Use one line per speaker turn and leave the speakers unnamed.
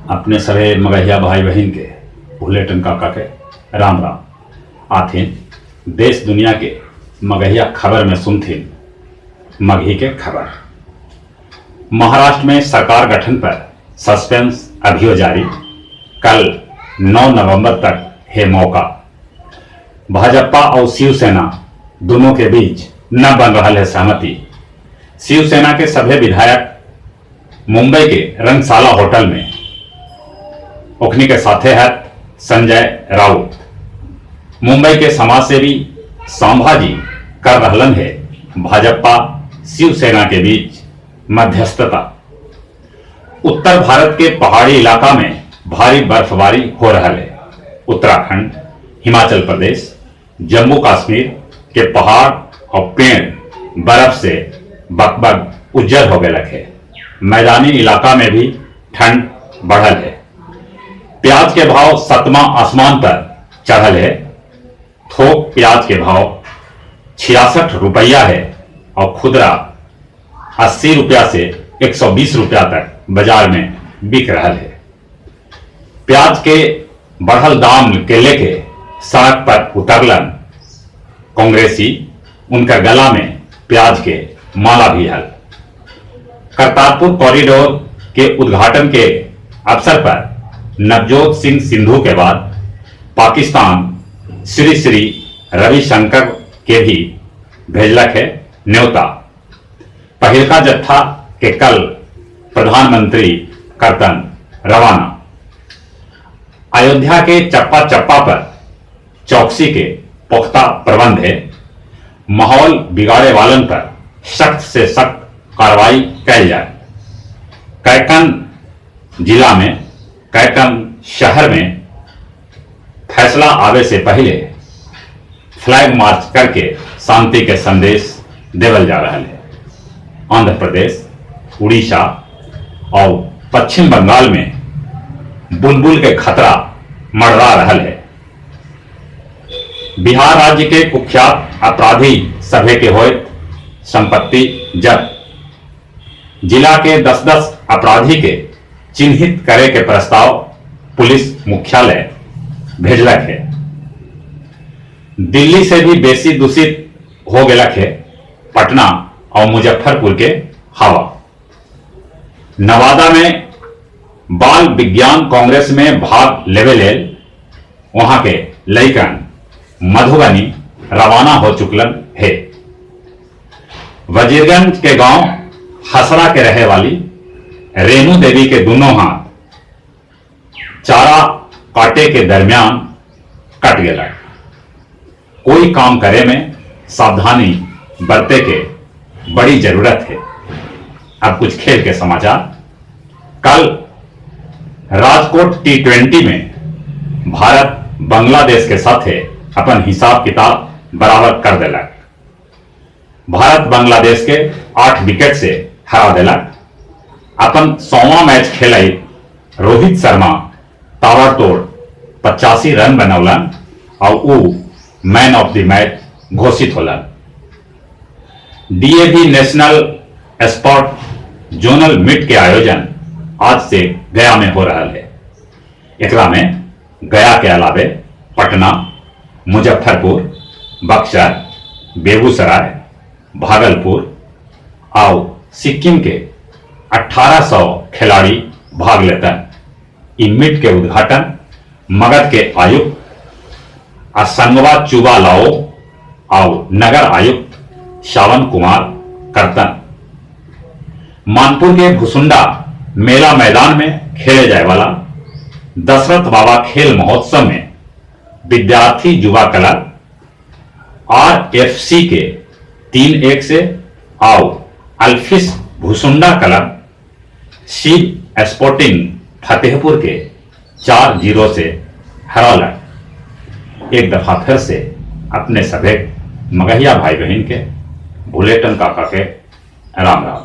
अपने सभे मगहिया भाई बहिन के भुलेटन काका के राम राम। आथिन देश दुनिया के मगहिया खबर में सुनथिन मगही के खबर। महाराष्ट्र में सरकार गठन पर सस्पेंस अभियो जारी, कल 9 नवंबर तक है मौका। भाजपा और शिवसेना दोनों के बीच न बन रहा है सहमति। शिवसेना के सभी विधायक मुंबई के रंगशाला होटल में ओखनी के साथे है संजय राउत। मुंबई के समाजसेवी संभाजी कर रहलन है भाजपा शिवसेना के बीच मध्यस्थता। उत्तर भारत के पहाड़ी इलाका में भारी बर्फबारी हो रहा है। उत्तराखंड, हिमाचल प्रदेश, जम्मू कश्मीर के पहाड़ और पेड़ बर्फ से बकबक उज्जर हो गए है। मैदानी इलाका में भी ठंड बढ़ल है। प्याज के भाव सतमा आसमान पर चढ़ल है। थोक प्याज के भाव 66 रुपया है और खुदरा 80 रुपया से 120 रुपया तक बाजार में बिक रहा है। प्याज के बढ़ल दाम के लेके सड़क पर उतरलन कांग्रेसी, उनका गला में प्याज के माला भी हल। करतारपुर कॉरिडोर के उद्घाटन के अवसर पर नवजोत सिंह सिद्धू के बाद पाकिस्तान श्री श्री रविशंकर के भी भेजलक है न्योता। पहिलका जत्था के कल प्रधानमंत्री करतन रवाना। अयोध्या के चप्पा चप्पा पर चौकसी के पुख्ता प्रबंध है। माहौल बिगाड़े वालन पर सख्त से सख्त कार्रवाई कैल जाए। कैकन जिला में, कैकन शहर में फैसला आवे से पहले फ्लैग मार्च करके शांति के संदेश देवल जा रहा है। आंध्र प्रदेश, उड़ीसा और पश्चिम बंगाल में बुलबुल के खतरा मंडरा रहा है। बिहार राज्य के कुख्यात अपराधी सभे के होत संपत्ति जब्त। जिला के 10-10 अपराधी के चिन्हित करे के प्रस्ताव पुलिस मुख्यालय भेजलक है। दिल्ली से भी बेसी दूषित हो गलक है पटना और मुजफ्फरपुर के हवा। नवादा में बाल विज्ञान कांग्रेस में भाग लेवे लेल वहां के लइकन मधुबनी रवाना हो चुकलन है। वजीरगंज के गांव हसरा के रहे वाली रेणु देवी के दोनों हाथ चारा काटे के दरमियान कट गया। कोई काम करे में सावधानी बरते के बड़ी जरूरत है। अब कुछ खेल के समाचार। कल राजकोट टी20 में भारत बांग्लादेश के साथ अपन हिसाब किताब बराबर कर देलक। भारत बांग्लादेश के 8 विकेट से हरा देलक। अपन 100वां मैच खेलई रोहित शर्मा ताबड़तोड़ 85 रन बनौलन और ऊ मैन ऑफ the match घोषित होलन। DAV national sport zonal meet के आयोजन आज से गया में हो रहा है। एकरा में गया के अलावे पटना, मुजफ्फरपुर, बक्सर, बेगूसराय, भागलपुर और सिक्किम के 1800 खिलाड़ी भाग लेतन। इ मीट के उद्घाटन मगध के आयुक्त असंगवा चुबा लाओ और नगर आयुक्त श्यावन कुमार करतन। मानपुर के भुसुंडा मेला मैदान में खेले जाए वाला दशरथ बाबा खेल महोत्सव में विद्यार्थी युवा क्लब आरएफसी के 3-1 से आओ अल्फिस भुसुंडा क्लब शिव स्पोर्टिंग फतेहपुर के 4-0 से हरौलक। एक दफा फिर से अपने सभे मगहिया भाई बहन के भुलेटन काका के राम राम।